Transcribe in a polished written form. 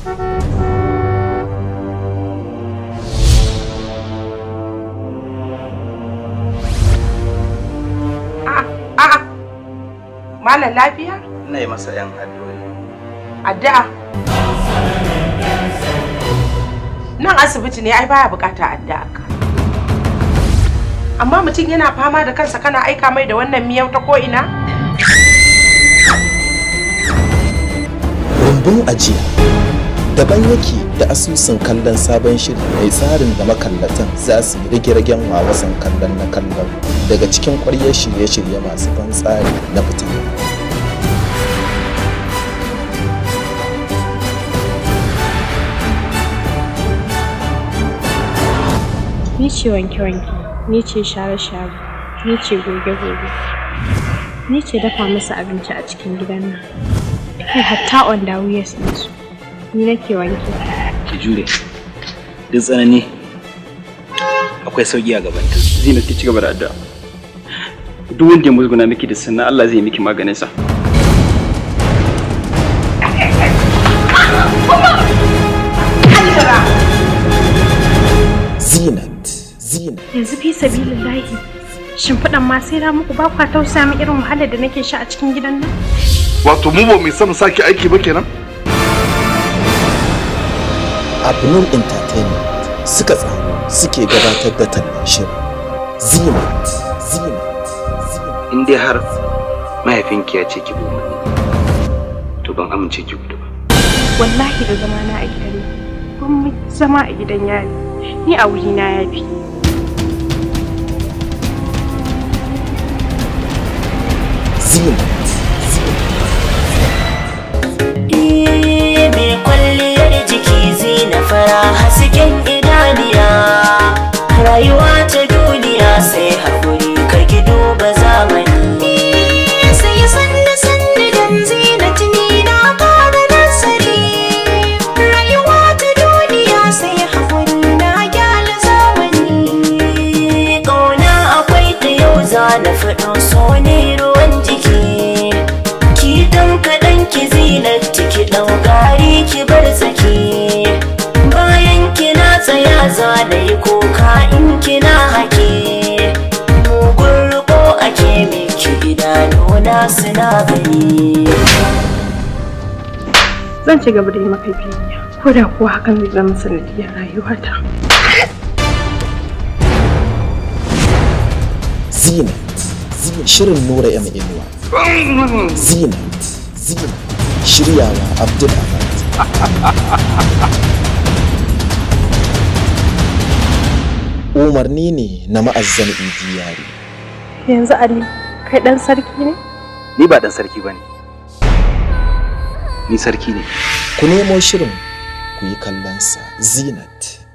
A'a, malam lafiya? Ina yi masa yan addu'o'i. Addu'a? Nan asibiti ne ai baya bukata addu'a ka. Amma mutum yana fama da kansa kana aika mai da wannan miyau ta ko'ina? Rumbun ajiya daban yake da asusun kallon sabon shiri mai tsarin da makallatan za su yi rage-ragen wawasan kallon na kallon daga cikin ƙwaryar shirye-shirye masu ban tsari na fita. Ni ce wanke-wanke, ni ce share-share, ni ce goge-goge, ni ce dafa musu abinci a cikin gidan nan. Kai hatta underwears ɗinsu, ni nake wanke. Ki jure. Duk tsanani akwai sauki a gabanta. Zinat, ki ci gaba da addu'a. Duk wanda ya musguna miki da sannan Allah zai miki maganin sa. Zinat, Zinat. Yanzu fi sabilillahi, shimfiɗan ma sai na muku, ba kwa tausaya min irin wahalar da nake sha a cikin gidan nan. Wato mu ba mu isa mu sake aiki ba kenan? Abnur Entertainment suka tsaro suke gabatar da tallan shirin. Zinat, Zinat, Zinat. In dai har mahaifinki ya ce ki bi umarni, to ban amince ki gudu ba. Wallahi da zama na a gidan nan, gwamma zama a gidan yari, ni a wurina ya fi. Zinat, Zinat. Mai kwalliyar jiki zina fara hasken idaniya, rayuwa ta duniya sai haƙuri, karki duba zamani. Sai sannu sannu dan zina tuni na fara nazari, rayuwa ta duniya sai haƙuri, na gyara zamani. Ƙauna akwai ta yau za na faɗo, so ne ruwan jiki, ki dan kaɗan ki zinarci, ki ɗau gari ki bar tsaki, bayan kina tsaya za na yi kuka in kina haki, mugun riko ake miki, idanuna suna gani. Zan ci gaba da yi maka biyayya, ko da kuwa hakan zai zama sanadiyar rayuwata. Zinat, Zinat. Shirin Nura M Inuwa. Zinat, Zinat. Shiryawa Abdul Ahmad. Umarni ne na ma'azzam Idi Yari. Yanzu Ali, kai ɗan sarki ne? Ni ba dan sarki bane. Ni sarki ne. Ku nemo shirin ku yi kallonsa. Zinat.